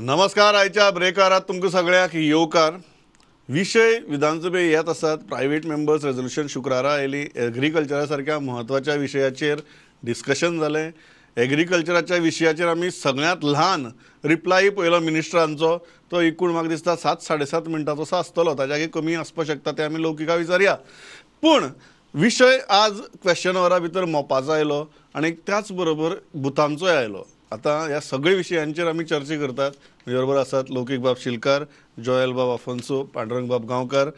नमस्कार. आयच्या ब्रेकारात तुमकां सगळ्यांक येवकार. विशय विधानसभे येत आसात. प्रायवेट मेंबर्स रेजोल्युशन शुक्रारा आयली. एग्रीकल्चरा सारक्या म्हत्वाच्या विशयाचेर डिस्कशन जालें. एग्रीकल्चराच्या विशयाचेर आमी सगळ्यांत ल्हान रिप्लाय पळयलो मिनिस्टरांचो, तो एकूण म्हाका दिसता 7 साडे 7 मिनटांचो असो आसतलो, ताच्या कमी आसपाक शकता, तें आमी लौकिका विचारया. पूण विशय आज क्वेश्चन अवरा भितर मोपाचो आयलो आनी त्याच बरोबर बुथांचोय आयलो. आतां ह्या सगळे विशयांचेर आमी चर्चा करतात. म्हजे बरोबर आसात लौकीक बाब शिलकार, जोयल बाब आफोन्सो, पांडुरंग बाब गांवकार.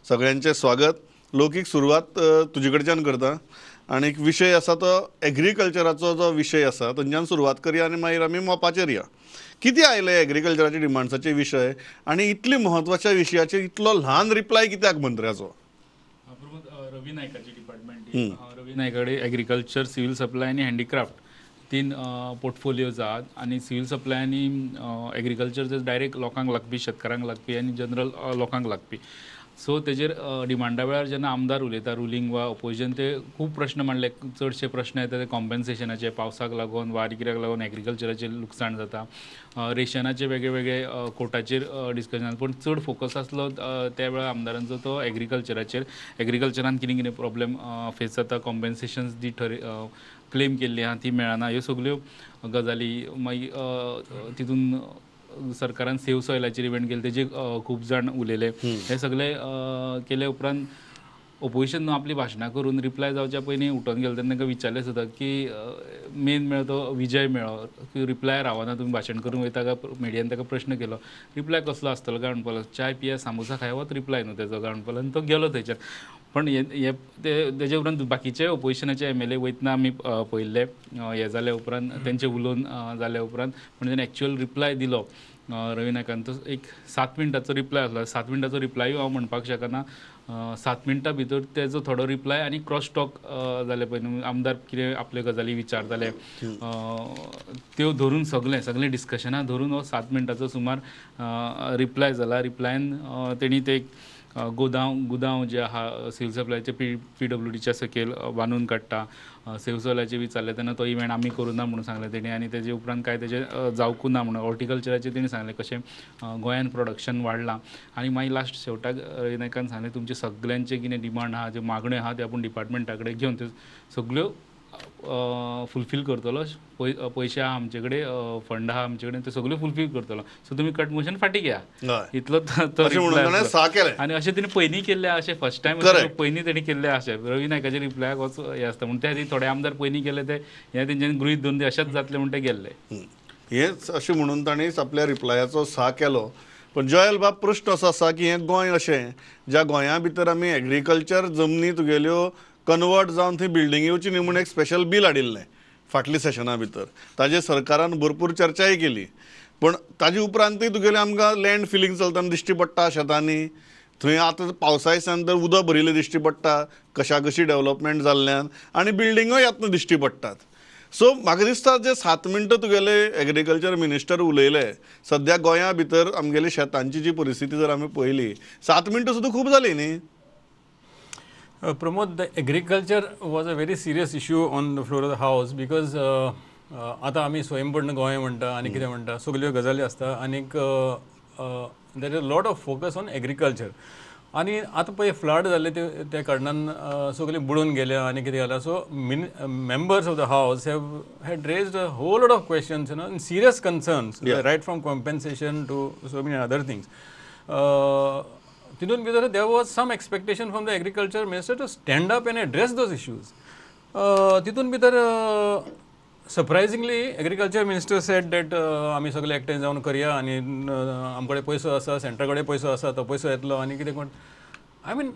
सगळ्यांचें स्वागत. लौकीक, सुरवात तुजे कडच्यान करता आनी एक विशय आसा तो एग्रीकल्चराचो जो विशय आसा थंयच्यान सुरवात करया आनी मागीर आमी मोपाचेर या. कितें आयले एग्रीकल्चराचे डिमांड्साचे विशय आनी इतले म्हत्वाच्या विशयाचेर इतलो ल्हान रिप्लाय कित्याक मंत्र्याचो? प्रमोद, रवी नायकाची डिपार्टमेंट. रवी नायका कडेन एग्रीकल्चर, सिव्हिल सप्लाय आनी हँडीक्राफ्ट तीन पोर्टफोलियोज आहात आनी सिव्हिल सप्लाय आनी एग्रीकल्चर जे डायरेक्ट लोकांक लागपी, शेतकारांक लागपी आनी जनरल लोकांक लागपी. सो तेजेर डिमांडा वेळार जेन्ना आमदार उलयता, रुलींग वा ओपोजिशन, ते खूब प्रश्न मांडले. चडशे प्रश्न येता ते कॉम्पेन्सेशनाचे, पावसाक लागून वा आनी कित्याक लागून एग्रीकल्चराचेर लुकसाण जाता, रेशनाचे वेगळे वेगळे कोटाचेर डिस्कशन. पूण चड फोकस आसलो त्या वेळार आमदारांचो तो एग्रीकल्चराचेर. एग्रीकल्चरान कितें कितें प्रॉब्लेम फेस जाता, कॉम्पेन्सेशन्स जी ठर क्लेम केल्ली आहा ती मेळना, ह्यो सगल्यो गजाली. मागीर तितून सरकारान सेव सॉयलाचेर इव्हेंट केले, तेजेर खूब जाण उलयले. हे सगळे केले उपरांत ओपोजिशन आपली भाशणां करून रिप्लाय जावच्या पयलीं उठोन गेले. तेन्ना तांकां विचारलें सुद्दां की मेन मेळ्ळो तो विजय मेळ्ळो की रिप्लाय रावना, तुमी भाशण करून वयता काय? मिडियान ताका प्रश्न केलो, रिप्लाय कसलो आसतलो काय म्हणपाक लागलो. चाय पिया, सामोसा खाया होच रिप्लाय न्हू तेजो काय म्हणपाक लागलो आनी तो गेलो थंयच्यान. पण हे ते तेजे उपरांत बाकीचे ओपोजिशनाचे एमएलए वयतना आमी पळयल्ले. हे जाल्या उपरांत, तेंचे उलोवन जाल्या उपरांत, पण तेणें एक्चुअल रिप्लाय दिलो रवी नायकान, तो एक 7 मिनटाचो रिप्लाय आसलो. 7 मिनटाचो रिप्लायूय हांव म्हणपाक शकना. 7 मिनटां भितर तेजो थोडो रिप्लाय आनी क्रॉस टॉक जाले पळय, आमदार कितें आपल्यो गजाली विचारताले त्यो धरून, सगळें सगळें डिस्कशनां धरून हो 7 मिनटाचो सुमार रिप्लाय जाला. रिप्लायन तेणी ते गोदांव गुदांव जे आहा सिव्हिल सप्लायचे पीडब्ल्यूडीच्या सकयल बांदून काडटा, सेव सॉयलाचें विचारलें तेन्ना तो इव्हेंट आमी करूं ना म्हणून सांगलें तेणी आनी तेजे उपरांत कांय तेजें जावकूं ना म्हणून. हॉर्टिकल्चराचेर तेणी सांगलें कशें गोंयान प्रोडक्शन वाडलां आनी मागीर लास्ट शेवटाक रवी नायकान सांगलें, तुमचे सगल्यांचे कितें डिमांड आहा, ज्यो मागण्यो आहा, त्यो आपूण डिपार्टमेंटा कडेन घेवन त्यो सगल्यो फुलफील करतलो. पयशे आहा आमचे कडेन, फंड आहा आमचे कडेन, त्यो सगल्यो फुलफील करतलो, सो तुमी कट मोशन फाटीं घेया, इतलो तो. आनी अशें तेणी पयलीं केल्लें, अशें फर्स्ट टायम पयलीं तेणी केल्लें. अशें रवी नायकाच्या रिप्लायाक वच हें आसता म्हूण त्या खातीर थोडे आमदार पयलीं केले ते हें तेंच्यांनी गृहीत धरून ते अशेंच जातलें म्हूण ते गेल्ले. हेंच अशें म्हणून तांणी आपल्या रिप्लायाचो सा केलो. पण जोयल बाब, प्रश्न असो आसा की हें गोंय अशें ज्या गोंया भितर आमी एग्रीकल्चर जमनी तुगेल्यो कन्वर्ट जावन थंय बिल्डींग येवची न्ही म्हूण एक स्पेशल बील हाडिल्लें फाटल्या सेशना भितर, ताजेर सरकारान भरपूर चर्चाय केली. पूण ताजे उपरांतूय तुगेलें आमकां लँड फिलींग चलतना दिश्टी पडटा शेतांनी. थंय आतां पावसा दिसान तर उदक भरिल्लें दिश्टी पडटा कशा कशी डेवलपमेंट जाल्ल्यान आनी बिल्डिंगोय यातना दिश्टी पडटात. सो म्हाका दिसता जे 7 मिनटां तुगेले एग्रीकल्चर मिनिस्टर उलयले, सद्या गोंया भितर आमगेली शेतांची जी परिस्थिती जर आमी पळयली, 7 मिनटां सुद्दां खूब जाली न्ही? Pramod, the agriculture was a very serious issue on the floor of the house because आतां आमी स्वयंपूर्ण गोंय म्हणटा आनी कितें म्हणटा, सगल्यो गजाली आसता आनीक there is lot of focus on agriculture. आनी आतां पळय फ्लड जाल्ले ते त्या कारणान सगळें बुडून गेल्या आनी कितें जालां. So members of the house have had raised a whole lot of questions and serious concerns, right from compensation to so many other things. तितून भितर there was some expectation from the agriculture minister to stand up and address those issues. तितून भितर surprisingly agriculture minister said that आमी सगळे एकठांय जावन करया आनी आमचे कडेन पयसो आसा, सेंटरा कडेन पयसो आसा, तो पयसो येतलो आनी कितें कोण. I mean,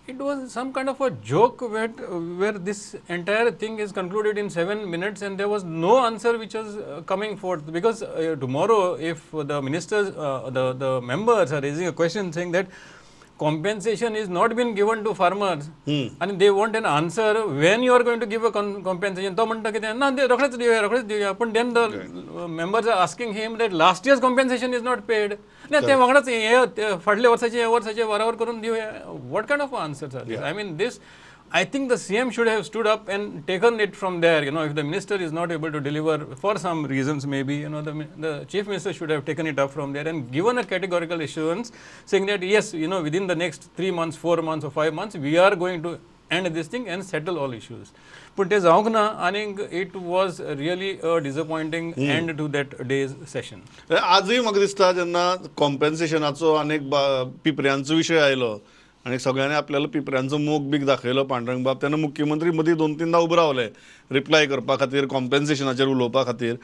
it was some kind of a joke where this entire thing is concluded in 7 minutes and there was no answer which was coming forth, because tomorrow if the ministers, the members are raising a question saying that compensation is not been given to farmers and they want an answer when you are going to give a compensation, तो म्हणटा कितें ना ते रोखडेच दिवया, रोखडेच दिवया. पण then the members are asking him that last year's compensation is not paid, ना ते वांगडाच हे फाटल्या वर्साचे ह्या वर्साचे बराबर करून दिवया. What kind of answers are this? I mean, this I think the CM should have stood up and taken it from there. You know, if the minister is not able to deliver for some reasons, maybe, you know, the chief minister should have taken it up from there and given a categorical assurance saying that yes, you know, within the next 3 months, 4 months or 5 months, we are going to end this thing and settle all issues. But te जावंक ना आनी it was really a disappointing end to that day's session. आजूय म्हाका दिसता जेन्ना कॉम्पेन्सेशनाचो आनी पिपऱ्यांचो विशय आयलो आनी सगळ्यांनी आपल्याला पिपऱ्यांचो मोग बीग दाखयलो पांडुरंग बाब, तेन्ना मुख्यमंत्री मदीं 2-3दा उबे रावले रिप्लाय करपा खातीर, कॉम्पेन्सेशनाचेर उलोवपा खातीर.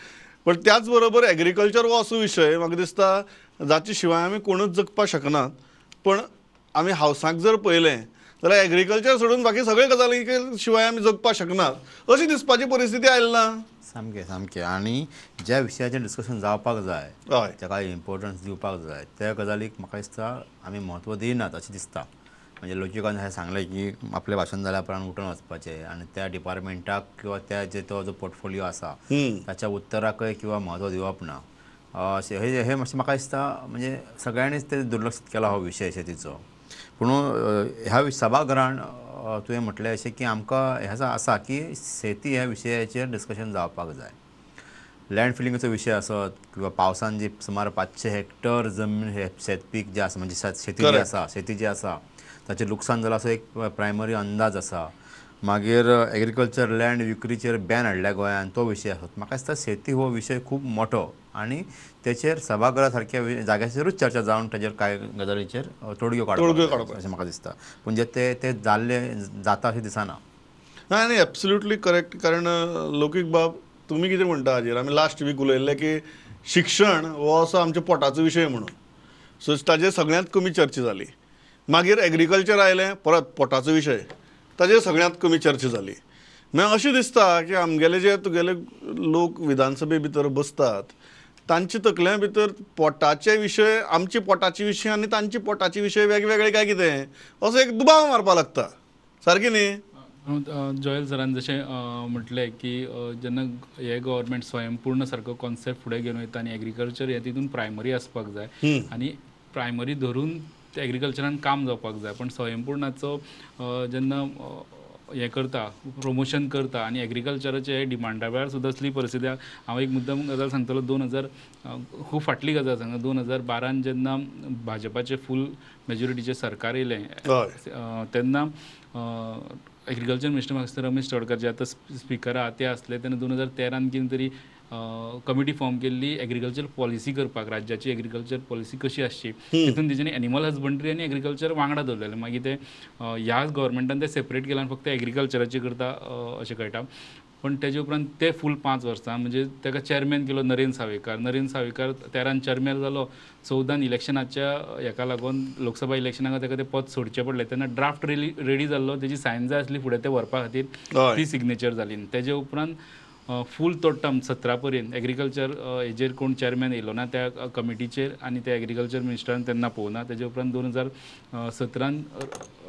पण त्याच बरोबर एग्रीकल्चर हो असो विशय म्हाका दिसता जाचे शिवाय आमी कोणूच जगपाक शकनात. पण आमी हावसाक जर पळयलें जाल्यार एग्रीकल्चर सोडून बाकी सगळे गजाली शिवाय आमी जगपाक शकनात अशी दिसपाची परिस्थिती आयली ना. सामकें सामकें. आनी ज्या विशयाचेर डिस्कशन जावपाक जाय, ताका इम्पोर्टन्स दिवपाक जाय, त्या गजालीक म्हाका दिसता आमी म्हत्व दिनात अशें दिसता. म्हणजे लोकिकान अशें सांगलें की आपलें भाशण जाल्या उपरांत उठून वचपाचें आनी त्या डिपार्टमेंटाक किंवा त्या जे तो जो पोर्टफोलियो आसा ताच्या उत्तराकय किंवा म्हत्व दिवप ना अशें हें मातशें म्हाका दिसता. म्हणजे सगळ्यांनीच तें दुर्लक्षीत केला हो विशय शेतीचो. पूण ह्या सभाघरान तुवें म्हटलें अशें की आमकां हें आसा की शेती ह्या विशयाचेर डिस्कशन जावपाक जाय. लँड फिलिंगाचो विशय आसत किंवा पावसान जी सुमार 500 हेक्टर जमीन हे शेतपीक जें आसा म्हणजे शेती जी आसा शेती जी आसा ताचें लुकसाण जालां असो एक प्रायमरी अंदाज आसा. मागीर एग्रीकल्चर लँड विक्रीचेर बॅन हाडल्या गोंयान तो विशय आसत. म्हाका दिसता शेती हो विशय खूब मोठो आनी तेचेर सभाघरा सारक्या जाग्याचेरूच चर्चा जावन ताजेर कांय गजालीचेर तोडग्यो काडपाक अशें म्हाका दिसता. पूण जे ते जाल्ले जाता अशें दिसना. ना आनी एब्सोल्युटली करेक्ट. कारण लौकीक बाब तुमी कितें म्हणटा हाजेर आमी लास्ट वीक उलयल्ले की शिक्षण हो असो आमच्या पोटाचो विशय म्हणून, सो ताजेर सगळ्यांत कमी चर्चा जाली. मागीर एग्रीकल्चर आयलें, परत पोटाचो विशय, ताजेर सगळ्यांत कमी चर्चा जाली. मागीर अशें दिसता की आमगेले जे तुगेले लोक विधानसभे भितर बसतात तांचे तकल्या भितर पोटाचे विशय, आमचे पोटाचे विशय आनी तांचे पोटाचे विशय वेगवेगळे काय कितें असो एक दुबाव मारपाक लागता. सारकें न्ही? जॉयल सरान जशें म्हटलें की जेन्ना हे गव्हर्मेंट स्वयंपूर्ण सारको कॉन्सेप्ट फुडें घेवन वयता आनी एग्रीकल्चर हें तितून प्रायमरी आसपाक जाय आनी प्रायमरी धरून एग्रीकल्चरान काम जावपाक जाय. पण स्वयंपूर्णाचो जेन्ना हें करता, प्रमोशन करता आनी एग्रीकल्चराचे डिमांडा वेळार सुद्दां असली परिस्थिती. हांव एक मुद्दम गजाल सांगतलो, 2000 खूब फाटली गजाल सांगता, 2012 जेन्ना भाजपाचें फूल मेजॉरिटीचें सरकार येयलें तेन्ना एग्रीकल्चर मिनिस्टर म्हाका रमेश तवडकर जे आतां स्पिकर आहा ते आसले तेन्ना 2013 कितें तरी कमिटी फॉर्म केल्ली एग्रीकल्चर पॉलिसी करपाक, राज्याची एग्रीकल्चर पॉलिसी कशी आसची तितून तेच्यानी एनिमल हजबंड्री आनी एग्रीकल्चर वांगडा दवरलेलें. मागीर ते ह्या गव्हर्मेंटान ते सेपरेट केलां, फक्त एग्रीकल्चराचें करता अशें कळटा. पण तेजे उपरांत ते फूल 5 वर्सां म्हणजे ताका चेअरमॅन केलो नरेंद्र सावयकार. नरेंद्र सावयकार 13 चेअरमॅन जालो, 14 इलेक्शनाच्या हेका लागून लोकसभा इलेक्शनाक ताका तें पद सोडचें पडलें. तेन्ना ड्राफ्ट रेडी जाल्लो, तेजी सायन जाय आसली फुडें तें व्हरपा खातीर, ती सिग्नेचर जाली. तेजे उपरांत फूल तो टर्म 17 पर्यंत एग्रीकल्चर हेजेर कोण चेअरमॅन येयलो ना त्या कमिटीचेर आनी त्या एग्रीकल्चर मिनिस्टरान तेन्ना पळोवना. तेजे उपरांत 2017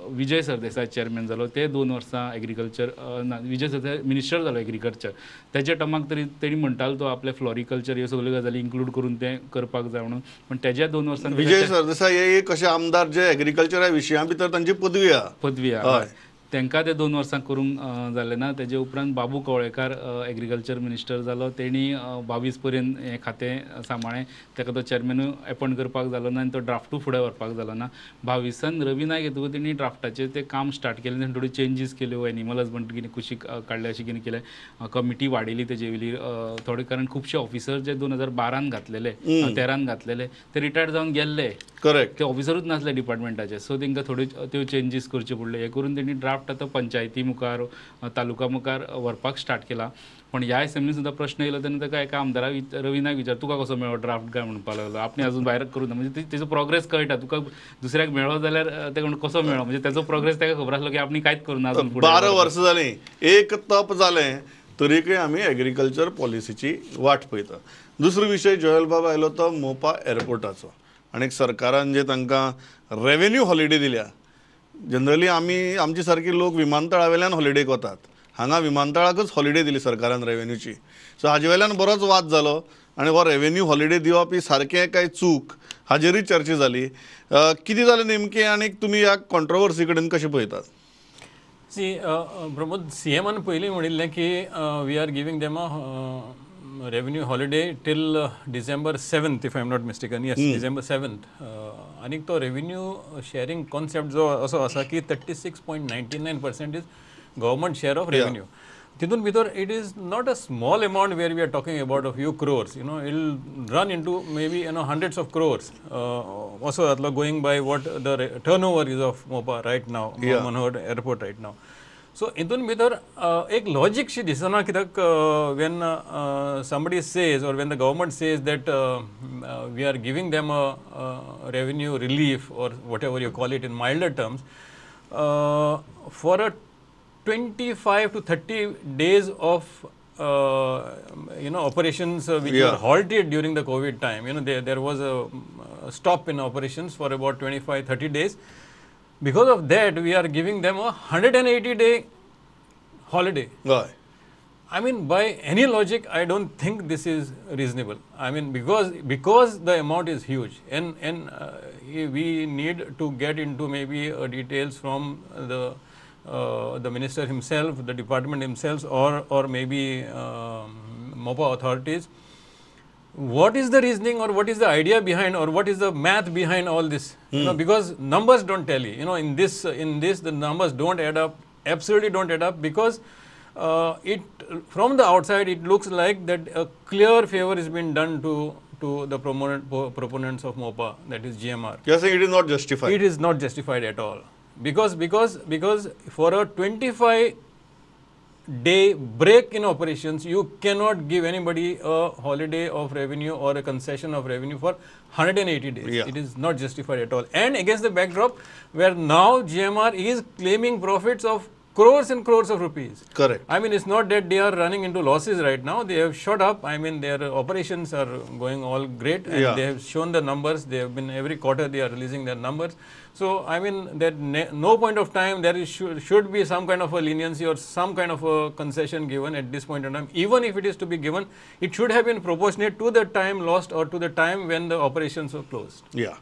विजय सरदेसाय चेअरमॅन जालो, ते 2 वर्सां एग्रीकल्चर ना विजय सरदेसाय मिनिस्टर जालो एग्रीकल्चर. तेज्या टर्माक तरी तेणी म्हणटालो तो आपले फ्लॉरिकल्चर ह्यो सगल्यो गजाली इन्क्लूड करून तें करपाक जाय म्हणून, पण तेज्या 2 वर्सां विजय सरदेसाय हे एक अशे आमदार जे एग्रीकल्चरा विशया भितर तांची पदवी आहा, तांकां ते 2 वर्सां करूंक जालें ना. तेजे उपरांत बाबू कवळेकार एग्रीकल्चर मिनिस्टर जालो, तेणी 22 पर्यंत हें खातें सांबाळ्ळें. ताका तो चेअरमॅनूय एपॉयंट करपाक जालो ना आनी तो ड्राफ्टूय फुडें व्हरपाक जालो ना. 22 रवी नायक येतकूच तेणी ड्राफ्टाचेर तें काम स्टार्ट केलें, तेणी थोड्यो चेंजीस केल्यो, एनिमल हजबंड्री कितें कुशीक काडलें अशें कितें केलें, कमिटी वाडयली तेजे वयली थोडे, कारण खुबशे ऑफिसर जे 2012 घातलेले 13 घातलेले ते रिटायर्ड जावन गेल्ले, करेक्ट, ते ऑफिसरूच नासले डिपार्टमेंटाचे, सो तांकां थोड्यो त्यो चेंजीस करच्यो पडल्यो. हें करून तेणी ड्राफ्ट आतां पंचायती मुखार तालुका मुखार व्हरपाक स्टार्ट केला. पण ह्या असेंब्लीन सुद्दां प्रश्न येयलो तेन्ना ताका एका आमदारा रवी नायक विचार तुका कसो मेळ्ळो ड्राफ्ट काय म्हणपाक लागलो, आपणे अजून भायर करूं ना, म्हणजे तेजो प्रोग्रेस कळटा तुका दुसऱ्याक मेळ्ळो जाल्यार ते कसो मेळ्ळो, म्हणजे तेजो प्रोग्रेस ताका खबर आसलो की आपणे कांयच करूं ना अजून. 12 वर्सां जालीं, एक तप जालें तरीकय आमी एग्रीकल्चर पॉलिसीची वाट पळयता. दुसरो विशय जोयल बाब आयलो तो मोपा एअरपोर्टाचो आनी सरकारान जे तांकां रेवेन्यू हॉलिडे दिल्या. जनरली आमी आमचे सारके लोक विमानतळा वयल्यान हॉलिडेक वतात, हांगा विमानतळाकच हॉलिडे दिली सरकारान रेवेन्यूची. सो हाजे वयल्यान बरोच वाद जालो आनी हो रेवेन्यू हॉलिडे दिवप ही सारकें काय चूक हाजेरूय चर्चा जाली. कितें जालें नेमकें आनी तुमी ह्या कॉन्ट्रोवर्सी कडेन कशें पळयतात? सी प्रमोद, सीएमान पयलीं म्हणिल्लें की we are giving them a revenue holiday till December 7th, if I am not mistaken. Yes, December 7th. आनीक तो रेव्हेन्यू शेअरिंग कॉन्सेप्ट जो असो आसा की 36.99% is government share of revenue. तितून भितर it is not a small amount where we are talking about a few crores, you know, it run into maybe you know hundreds of crores असो जातलो, going by what the turnover is of Mopa right now, Manohar airport right now. So हितून भितर एक logic शी दिसना, कित्याक when somebody says or when the government says that we are giving them a revenue relief or whatever you call it in milder terms for a 25 to 30 days of you know operations which were halted during the COVID time. You know, there was a stop in operations for about 25-30 days. Because of that, we are giving them a 180 day holiday. Why? I mean, by any logic, I don't think this is reasonable. I mean, because the amount is huge, and we need to get into maybe details from the minister himself, the department himself, or maybe MOPA authorities. What is the reasoning, or what is the idea behind, or what is the math behind all this? You know, because numbers don't tally. You know, in this the numbers don't add up. Absolutely don't add up, because it from the outside it looks like that a clear favor has been done to the proponents of MOPA, that is GMR. You are saying it is not justified. It is not justified at all. Because for a 25 day break in operations, you cannot give anybody a holiday of revenue or a concession of revenue for 180 days. Yeah. It is not justified at all. And against the backdrop where now GMR is claiming profits of crores and crores of rupees. Correct. I mean, it's not that they are running into losses right now. They have shot up. I mean, their operations are going all great, and they have shown the numbers. They have been, every quarter they are releasing their numbers. So, I mean, that no point of time there is should be some kind of a leniency or some kind of a concession given at this point in time. Even if it is to be given, it should have been proportionate to the time lost or to the time when the operations were closed. Yeah.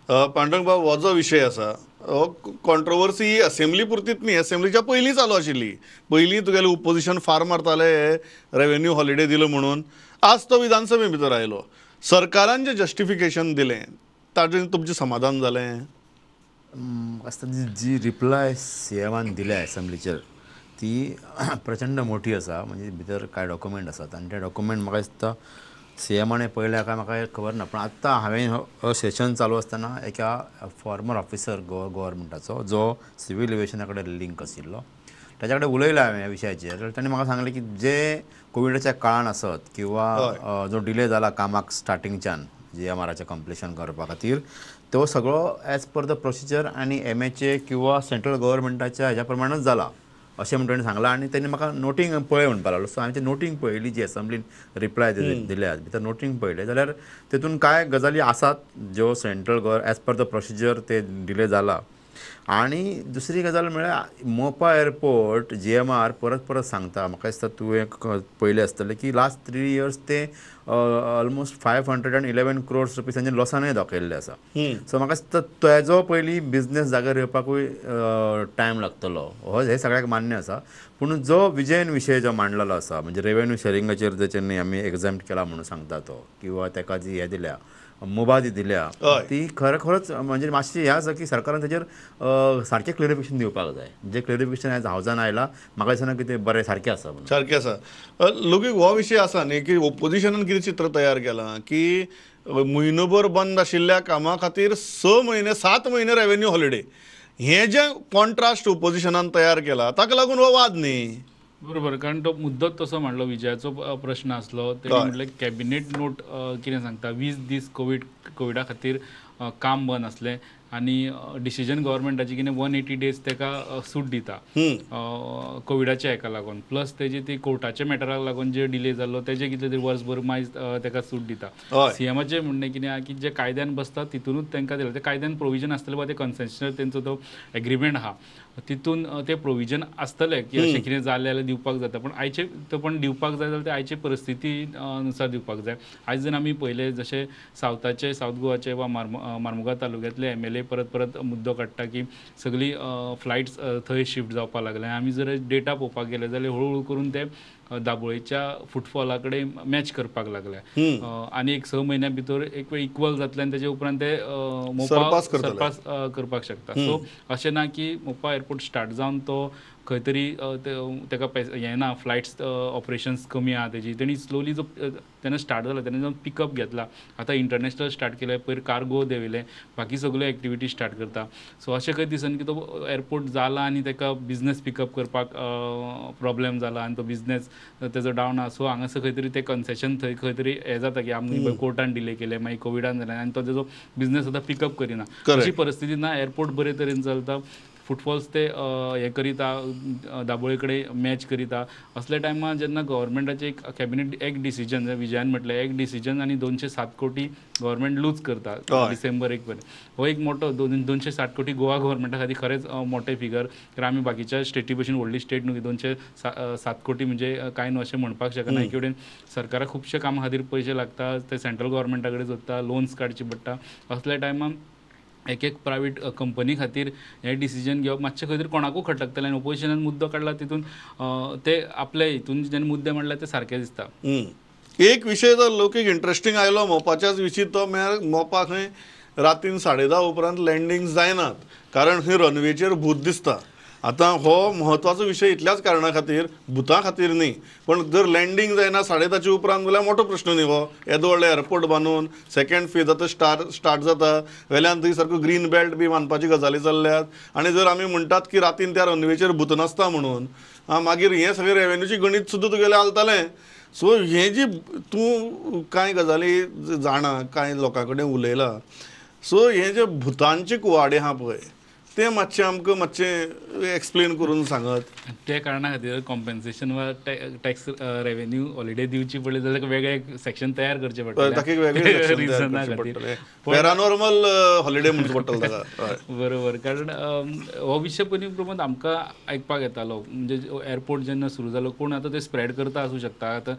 Pandurang बाब, हो जो विशय आसा हो controversy assembly पुरतीच न्ही, असेंब्लीच्या पयलीं चालू आशिल्ली. पयलीं तुगेलें ओपोजिशन फार मारताले रेवेन्यू हॉलिडे दिलो म्हणून. आज तो विधानसभे भितर आयलो. सरकारान जें जस्टिफिकेशन दिलें ताजें तुमचें समाधान जालें? आसता जी रिप्लाय सीएमान दिल्या असेंब्लीचेर ती प्रचंड मोठी आसा, म्हणजे भितर कांय डॉक्युमेंट आसात आनी ते डॉक्युमेंट म्हाका दिसता सीएमाने पळयल्या काय म्हाका खबर ना, पण आत्तां हांवें हो सेशन चालू आसतना एका फॉर्मर ऑफिसर गव्हर्मेंटाचो जो सिवील एविएशना कडेन लिंक आशिल्लो ताच्या कडेन उलयला हांवें ह्या विशयाचेर. जाल्यार ताणें म्हाका सांगलें की जे कोविडाच्या काळान आसत किंवा जो डिले जाला कामाक स्टार्टिंगच्यान जीएमआराचें कंप्लिशन करपा खातीर तो सगळो एज पर the procedure आनी एमएचए किंवा सेंट्रल गव्हर्मेंटाच्या हेज्या प्रमाणच जाला अशें म्हण ताणें सांगलां. आनी तेणी म्हाका नोटींग पळय म्हणपाक लागलो. सो हांवें तें नोटींग पळयली जी एसेंब्लीन रिप्लाय दिल्या भितर नोटींग पळयलें जाल्यार तेतून कांय गजाली आसात ज्यो central as per the procedure ते डिले जाला. आनी दुसरी गजाल म्हळ्यार मोपा एअरपोर्ट जीएमआर परत परत सांगता, म्हाका दिसता तुवें पळयलें आसतलें की लास्ट 3 इयर्स ते ऑलमोस्ट 511 क्रोर्स रुपीसांचे लॉसानूय दाखयल्लें आसा. सो म्हाका दिसता तेजो पयलीं बिजनेस जाग्यार येवपाकूय टायम लागतलो, हो हें सगळ्याक मान्य आसा. पूण जो विजयन विशय जो मांडलेलो आसा म्हणजे रेवेन्यू शेरिंगाचेर तेच्यांनी आमी एग्जाम्ट केला म्हणून सांगता तो, किंवा तेका जी हें दिल्या मुबादी दिल्या ती खरें खरोच म्हणजे मातशी हें आसा की सरकारान तेजेर सारकें क्लेरिफिकेशन दिवपाक जाय. जें क्लेरिफिकेशन आयज हावजान आयलां म्हाका दिसना की तें बरें सारकें आसा म्हणून. सारकें आसा. लोकीक हो विशय आसा न्ही की ओपोजिशनान कितें चित्र तयार केलां की म्हयनोभर बंद आशिल्ल्या कामा खातीर 6 म्हयने 7 म्हयने रेवेन्यू हॉलिडे, हें जें कॉन्ट्रास्ट ओपोजिशनान तयार केलां ताका लागून हो वाद न्ही. बरोबर, कारण तो मुद्दोच तसो मांडलो. विजयाचो प्रश्न आसलो, तेणी म्हटलें कॅबिनेट नोट कितें सांगता, 20 दीस कोविडा खातीर काम बंद आसलें आनी डिसिजन गव्हर्मेंटाची कितें 180 डेज ताका सूट दिता कोविडाच्या हेका लागून, प्लस तेजी ती कोर्टाच्या मॅटराक लागून जे डिले जाल्लो तेजे कितले तरी वर्सभर मागीर ताका सूट दिता. सीएमाचें म्हणणें कितें आहा की जे कायद्यान बसता तितूनच तांकां दिलां, ते कायद्यान प्रोविजन आसतलें वा ते कन्सेशनल तेंचो तो एग्रीमेंट आहा. तितून ते प्रोविजन आसतलें की अशें कितें जालें जाल्यार दिवपाक जाता, पण आयचे ते पण दिवपाक जाय जाल्यार ते आयचे परिस्थिती नुसार दिवपाक जाय. आयज जर आमी पळयलें जशें सावथाचे, सावथ गोवाचे वा मार्मुगांव तालुक्यांतले MLA परत परत मुद्दो काडटा की सगळी फ्लायट्स थंय शिफ्ट जावपाक लागले. आमी जर डेटा पळोवपाक गेले जाल्यार हळू हळू करून ते दाबोळेच्या फुटफॉला कडेन मॅच करपाक लागल्या आनी एक 6 म्हयन्या भितर एक वेळ इक्वल जातले आनी तेजे उपरांत ते मोपा सरपास करपाक शकता. सो अशें ना की मोपा एअरपोर्ट स्टार्ट जावन तो खंय तरी ताका हें ना, फ्लायट्स ऑपरेशन्स कमी आहा तेजी. तेणी स्लोली जो तेन्ना स्टार्ट जालो तेन्ना जो पिकअप घेतला, आतां इंटरनॅशनल स्टार्ट केलें, पयर कार्गो देंवयलें, बाकी सगळ्यो एक्टिविटी स्टार्ट करता. सो अशें खंय दिसना की तो एअरपोर्ट जाला आनी ताका बिजनेस पिकअप करपाक प्रॉब्लेम जाला आनी तो बिजनेस तेजो डावन आहा. सो हांगासर खंय तरी तें कन्सेशन थंय खंय तरी हें जाता की आमी कोर्टान डिले केलें, मागीर कोविडान जालें आनी तो तेजो बिजनेस आतां पिकअप करिना. अशी परिस्थिती ना. एअरपोर्ट बरे तरेन चलता, फुटफॉल्स ते हें करीता, दाबोळे कडेन मॅच करीता. असल्या टायमार जेन्ना गव्हर्मेंटाचें एक कॅबिनेट एक डिसिजन, विजयान म्हटलें एक डिसिजन आनी 207 कोटी गव्हर्मेंट लूज करता डिसेंबर 1 पर्यंत. हो एक मोठो 260 कोटी गोवा गव्हर्मेंटा खातीर खरेंच मोठें फिगर, कारण आमी बाकीच्या स्टेटी भशेन व्हडली स्टेट न्हू की 207 कोटी म्हणजे कांय न्हू अशें म्हणपाक शकना. एके वटेन सरकाराक खुबशे कामां खातीर पयशे लागता, ते सेंट्रल गव्हर्मेंटा कडेन सोदता, लोन्स काडची पडटा. असल्या टायमार एक एक प्रायवेट कंपनी खातीर हें डिसिजन घेवप मातशें खंय तरी कोणाकूय खटकतलें आनी ओपोजिशनान मुद्दो काडला तितून ते आपले हितून जेन्ना मुद्दे मांडला ते सारके दिसता. एक विशय जो लोकीक इंट्रस्टींग आयलो मोपाच्याच विशीं, तो म्हळ्यार मोपा खंय रातीन 10:30 उपरांत लँडींग जायनात, कारण खंय रनवेचेर भूत दिसता. आतां हो म्हत्वाचो विशय इतल्याच कारणा खातीर, भुतां खातीर न्ही, पण जर लँडींग जायना 10:30 उपरांत जाल्यार मोठो प्रश्न न्ही हो. येदो व्हडलो एअरपोर्ट बांदून सेकंड फेज आतां स्टार्ट जाता, वेल्यान थंय सारको ग्रीन बेल्ट बी बांदपाची गजाली चल्ल्यात आनी जर आमी म्हणटात की रातीन त्या रनवेचेर भूत नासता म्हणून, मागीर हें सगळें रेवेन्यूचें गणीत सुद्दां तुगेलें हालतलें. सो हें जी तूं कांय गजाली जाणा, कांय लोकां कडेन उलयला, सो हें जे भुतांचे कुवाडे आहा पळय तें मातशें आमकां मातशें एक्सप्लेन करून सांगत. त्या कारणा खातीर कॉम्पेन्सेशन वा टॅक्स रेवेन्यू हॉलिडे दिवची पडली जाल्यार वेगळें सेक्शन तयार करचें पडटलें, ताका एक वेगळें रिजना खातीर, पॅरानॉर्मल हॉलिडे म्हणचें पडटलें ताका. बरोबर, कारण हो विशय पयलीं प्रमाण आमकां आयकपाक येतालो. म्हणजे एअरपोर्ट जेन्ना सुरू जालो कोण आतां ते स्प्रेड करता आसूं शकता, आतां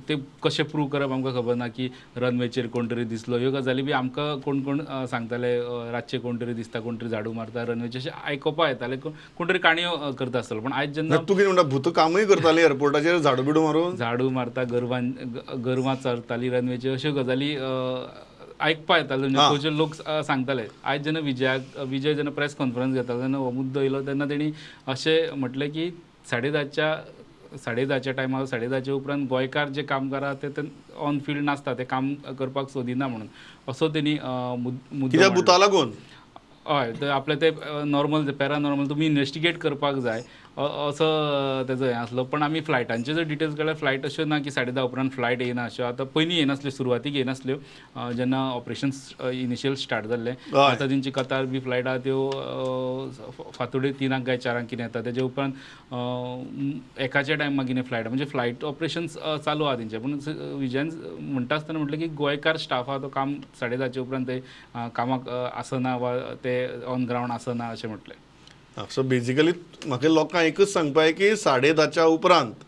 ते कशें प्रूव करप आमकां खबर ना की रनवेचेर कोण तरी दिसलो, ह्यो गजाली बी आमकां कोण कोण सांगताले, रातचे कोण तरी दिसता, कोण तरी झाडू मारता रनवेचेर, अशें आयकुपाक येतालें, कोण तरी काणयो करता आसतलो. पण आयज जेन्ना तूं कितें म्हणटा, भूत कामूय करताली एअरपोर्टाचेर झाडू बिडू मारून, झाडू मारता, गोरवां चरताली रनवेचेर, अश्यो गजाली आयकपाक येताल्यो, म्हणजे खंयचे लोक सांगताले. आयज जेन्ना विजय जेन्ना प्रेस कॉन्फरन्स घेतालो तेन्ना हो मुद्दो येयलो तेन्ना तेणी अशें म्हटलें की 10:30च्या टायमार 10:30च्या उपरांत गोंयकार जे कामगार आहा ते ऑन फिल्ड नासता, ते काम करपाक सोदिना म्हणून असो तेणी मुद्दो. भुता लागून हय, तर आपले ते नॉर्मल पॅरानॉर्मल तुमी इन्वेस्टिगेट करपाक जाय असो तेजो हें आसलो. पण आमी फ्लायटांचे जर डिटेल्स काडल्यार फ्लायट अश्यो ना की 10:30 उपरांत फ्लायट येयना, अश्यो आतां पयलीं येयनासल्यो, सुरवातीक येयनासल्यो जेन्ना ऑपरेशन्स इनिशियल स्टार्ट जाल्लें. आतां तेंची कतार बी फ्लायट आहा त्यो फांतोडेर 3 काय 4 कितें येता, तेजे उपरांत 1च्या टायमार कितें फ्लायट, म्हणजे फ्लायट ऑपरेशन्स चालू आहा तेंचें. पूण विजयान म्हणटा आसतना म्हटलें की गोंयकार स्टाफ आहा तो काम 10:30 उपरांत ते कामाक आसना वा ते ऑन ग्रावंड आसना अशें म्हटलें. सो बेजिकली म्हाका लोकांक एकूच सांगपा की 10:30च्या उपरांत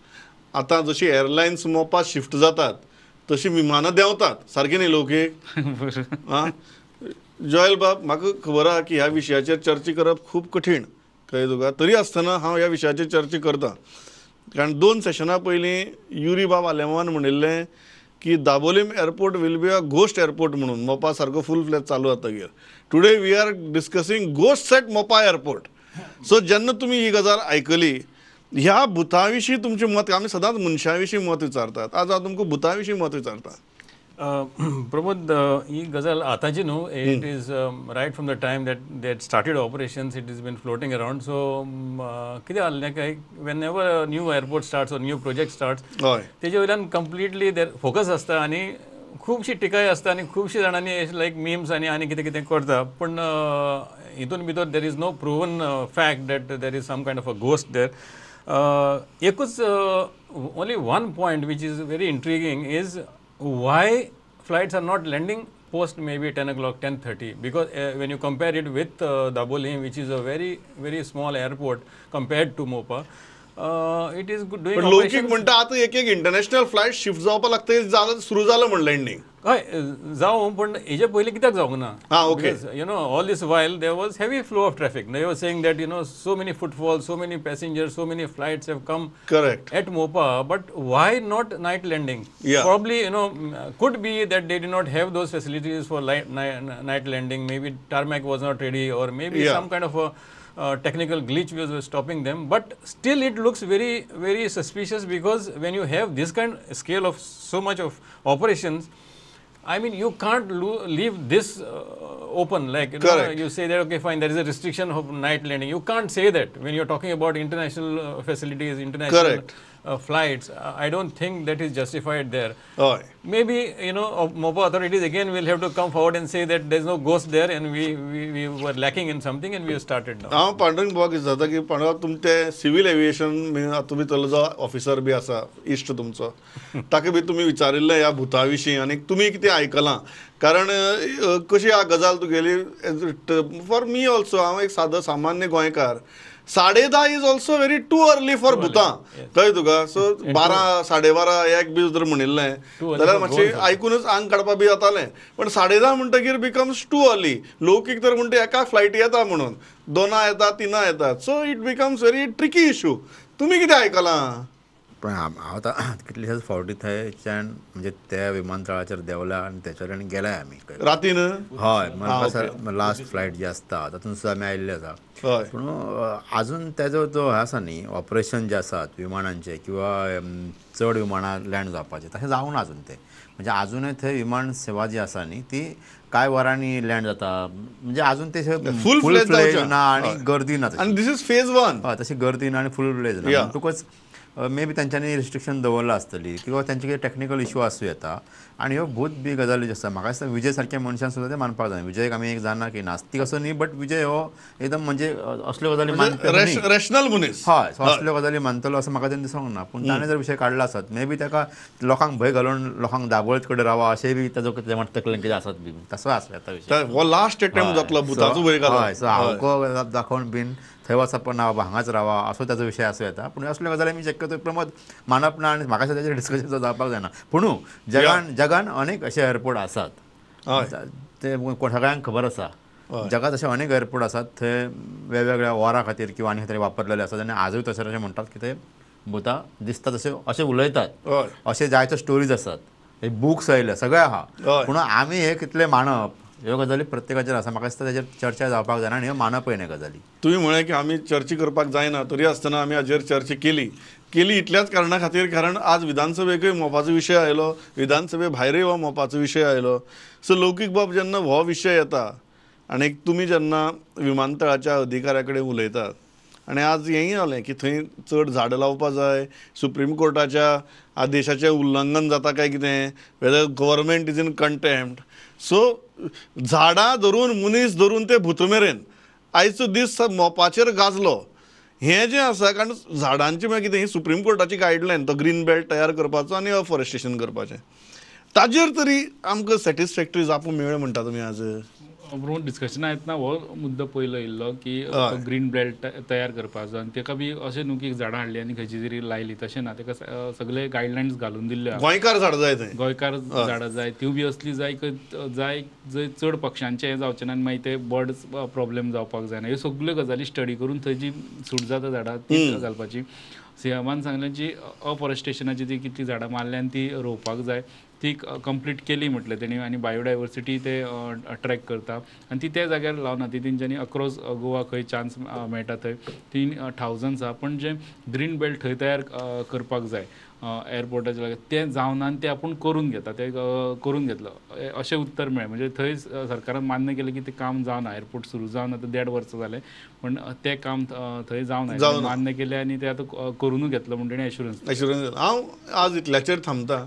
आतां जशी एअरलायन्स मोपा शिफ्ट जातात तशी विमानां देंवतात, सारकें न्ही लोकीक? आं जॉयल बाब, म्हाका खबर आहा की ह्या विशयाचेर चर्चा करप खूब कठीण, कळ्ळें तुका, तरी आसतना हांव ह्या विशयाचेर चर्चा करता, कारण 2 सेशनां पयलीं युरी बाब आलेमान म्हणिल्लें की Dabolim airport will be a ghost airport म्हणून, मोपा सारको फूल फ्लॅज चालू जातकीर. Today we are discussing ghost at Mopa airport. So जेन्ना तुमी ही गजाल आयकली, ह्या भुता विशीं तुमचें मत, आमी सदांच मनशां विशीं मत विचारतात, आज हांव तुमकां भुता विशीं मत विचारता. प्रमोद, ही गजाल आतांची न्हू, it is right from the time that that started operations, it is been floating around. So कितें जालें काय, whenever new airport starts or new project starts, तेजे वयल्यान कंप्लिटली there focus आसता आनी खुबशी टिकाय आसता आनी खुबशी जाणांनी लायक मिम्स आनी आनी कितें कितें करता, पूण हितून भितर there is no proven fact that there is some kind of a ghost there. एकूच only one point which is very intriguing is why flights are not landing post maybe 10 o'clock, 10:30, because when you compare it with Dabolim, which is a very, very small airport compared to Mopa, it is good doing. पण लौकीक म्हणटा आतां एक एक international flight shift जावपाक लागता, जालें सुरू जालें म्हण लँडींग. हय जावं, पण हेजे पयलीं कित्याक जावंक ना? Okay. You know, all this while there was heavy flow of traffic. They were saying that, you know, so many footfall, so many passengers, so many flights have come correct at Mopa, but why not night landing? Probably, you know, could be that they did not have those facilities for night landing. Maybe tarmac was not ready, or maybe some kind of a technical glitch was stopping them. But still it looks very, very suspicious, because when you have this kind of scale of so much of operations, I mean, you can't leave this open. Like, you know, you say that, okay, fine, there is a restriction of night landing. You can't say that when you're talking about international facilities, international flights. I don't think that is justified there. Maybe, you know, Mopa authorities again will have to come forward and say that there is no ghost there and we were lacking in something and we have started now. हांव पांडुरंग बाबाक विचारता की पांडुरंग, तुमचे civil aviation तुमी थंयलो जो officer बी आसा इश्ट तुमचो, ताका बी तुमी विचारिल्लें ह्या भुता विशीं आनी तुमी कितें आयकलां? कारण कशी हा गजाल तुगेली, फॉर मी ऑल्सो, हांव एक सादो सामान्य गोंयकार, 10:30 is also very too early for भुतां, कळ्ळें तुका? सो 12, 12:30 एक बी जर म्हणिल्लें जाल्यार मातशें आयकुनूच आंग काडपा बी जातालें, पण 10:30 म्हणटकीर बिकम्स टू अर्ली. लौकीक तर म्हणटा एका फ्लायटी येता म्हणून, 2 येता, 3 येतात, so it becomes very tricky issue. तुमी कितें आयकलां? पण हांव आतां कितलेशेच फावटी थंयच्यान म्हणजे त्या विमानतळाचेर देंवला आनी तेच्याल्यान गेलाय आमी रातीन. हय, लास्ट फ्लायट जी आसता तातूंत सुद्दां आमी आयिल्ले आसा. पूण आजून तेजो जो हें आसा न्ही, ऑपरेशन जे आसात विमानांचे किंवा चड विमानां लँड जावपाचें, तशें जावंक ना आजून तें. म्हणजे आजुनूय थंय विमान सेवा जी आसा न्ही ती कांय वरांनी लँड जाता, म्हणजे आजून ते फूल फ्लेज ना आनी गर्दी ना. आनी this is phase 1. हय, तशी गर्दी ना आनी फूल फ्लेज ना, म्हणटकूच मे बी तेंच्यांनी रिस्ट्रिक्शन दवरलां आसतली किंवा तेंचे कितें टॅक्निकल इशू आसूं येता. आनी ह्यो भूत बी गजाली ज्यो आसा, म्हाका दिसता विजय सारक्या मनशान सुद्दां तें मानपाक जाय. विजयक आमी एक जाणा की नास्तीक असो न्ही, बट विजय हो एकदम म्हणजे असल्यो गजाली मानतलो, रॅशनल मनीस. हय, सो असल्यो गजाली मानतलो असो म्हाका तें दिसोंक ना. पूण ताणें जर विशय काडला आसत, मे बी ताका लोकांक भंय घालून लोकांक दाबोळेच कडेन रावा अशें बी ताजो कितें तकलेन कितें आसत बी तसो आसूं येता विशय. हो लास्ट अटेम्प्ट जातलो भुताचो भंय घालून. हय, सो हांव दाखोवन बीन थंय वचप ना बाबा, हांगाच रावा असो ताजो विशय आसूं येता. पूण असल्यो गजाली आमी शक्यतो प्रमोद मानप ना आनी म्हाका दिसता ताजेर डिस्कशन जावपाक जायना. पूण जगान अनेक अशे एअरपोर्ट आसात, ते सगळ्यांक खबर आसा. जगात अशे अनेक एअरपोर्ट आसात थंय वेगवेगळ्या वरां खातीर किंवा आनी खंय वापरलेले आसात आनी आजूय तशें अशें म्हणटात की ते भुतां दिसतात अशें अशें उलयतात, अशे जायते स्टोरीज आसात, हे बुक्स आयले सगळे आहा. पूण आमी हे कितले मानप ह्यो गजाली प्रत्येकाचेर आसा. म्हाका दिसता ताजेर चर्चा जावपाक जायना आनी ह्यो मानपय न्ही गजाली. तुमी म्हळें की आमी चर्चा करपाक जायना, तरी आसतना आमी हाजेर चर्चा केली केली इतल्याच कारणा खातीर, कारण आज विधानसभेकूय मोपाचो विशय आयलो, विधानसभे भायरूय हो मोपाचो विशय आयलो. सो लौकीक बाब जेन्ना हो विशय येता आनी तुमी जेन्ना विमानतळाच्या अधिकाऱ्या कडेन उलयतात, आनी आज हेंय जालें की थंय चड झाडां लावपा जाय, सुप्रीम कोर्टाच्या आदेशाचें उल्लंघन जाता काय कितें, whether government is in contempt. So झाडां धरून मनीस धरून ते भूत मेरेन आयचो दीस मोपाचेर गाजलो. हें जें आसा, कारण झाडांची मागीर कितें ही सुप्रीम कोर्टाची गायडलायन, तो ग्रीन बेल्ट तयार करपाचो आनी अफॉरेस्टेशन करपाचें, ताजेर तरी आमकां सॅटिस्फॅक्टरी जापो मेळ्ळ्यो म्हणटा तुमी आज? बरोबर डिस्कशना येतना हो मुद्दो पयलो येयल्लो की ग्रीन बेल्ट तयार करपाचो, आनी ताका बी अशें न्हू की झाडां हाडली आनी खंयची तरी लायली, तशें ना, ताका सगळे गायडलायन्स घालून दिल्ले. गोंयकार झाडां जाय थंय, गोंयकार झाडां जाय, त्यो बी असली जाय जाय जंय चड पक्षांचें हें जावचें ना आनी मागीर ते बर्ड्स प्रॉब्लेम जावपाक जायना. ह्यो सगल्यो गजाली स्टडी करून थंय जी सूट जाता झाडां ती घालपाची. सीएमान सांगलें जी अफॉरेस्टेशनाची ती कितली झाडां मारल्या आनी ती रोवपाक जाय, ती कंप्लीट केली म्हटलें तेणी, आनी बायोडायवर्सिटी ते ट्रॅक करता आनी ती त्या जाग्यार लावना, ती तेंच्यांनी अक्रॉस गोवा खंय चान्स मेळटा थंय ती थावजंड्स आहा. पण जें ग्रीन बेल्ट थंय तयार करपाक जाय एअरपोर्टाच्या लागीं तें जावना आनी तें आपूण करून घेता, तें करून घेतलो अशें उत्तर मेळ्ळें. म्हणजे थंय सरकारान मान्य केलें की तें काम जावना, एअरपोर्ट सुरू जावना, आतां 1.5 वर्सां जालें पण तें काम थंय जावना, मान्य केलें आनी तें आतां करूनूय घेतलो म्हण तेणें एश्युरन्स. एश्युरन्स. हांव आज इतल्याचेर थांबता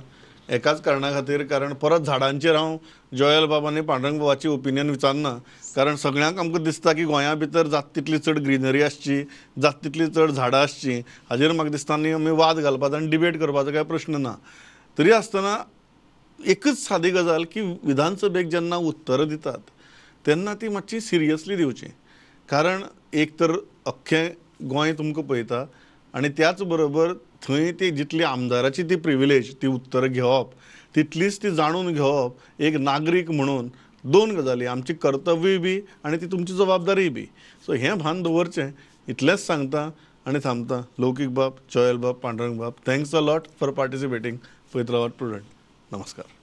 एकाच कारणा खातीर, कारण परत झाडांचेर हांव जोयल बाब आनी पांडुरंग बाबाची ओपिनियन विचारना, कारण सगळ्यांक आमकां दिसता की गोंया भितर जाता तितली चड ग्रिनरी आसची, जाता तितली चड झाडां आसची, हाजेर म्हाका दिसता न्ही आमी वाद घालपाचो आनी डिबेट करपाचो कांय प्रश्न ना. तरी आसतना एकच सादी गजाल की विधानसभेक जेन्ना उत्तरां दितात तेन्ना ती मातशी सिरियसली दिवची, कारण एक तर अख्खें गोंय तुमकां पळयता आनी त्याच बरोबर थंय ती जितली आमदाराची ती प्रिविलेज ती उत्तरां घेवप तितलीच ती जाणून घेवप एक नागरीक म्हणून दोन गजाली आमची कर्तव्यूय बी आनी ती तुमची जबाबदारीय बी. सो हें भान दवरचें इतलेंच सांगता आनी थांबता. लौकीक बाब, जोयल बाब, पांडुरंग बाब, thanks a lot for participating. पळयत रावात प्रुडंट. नमस्कार.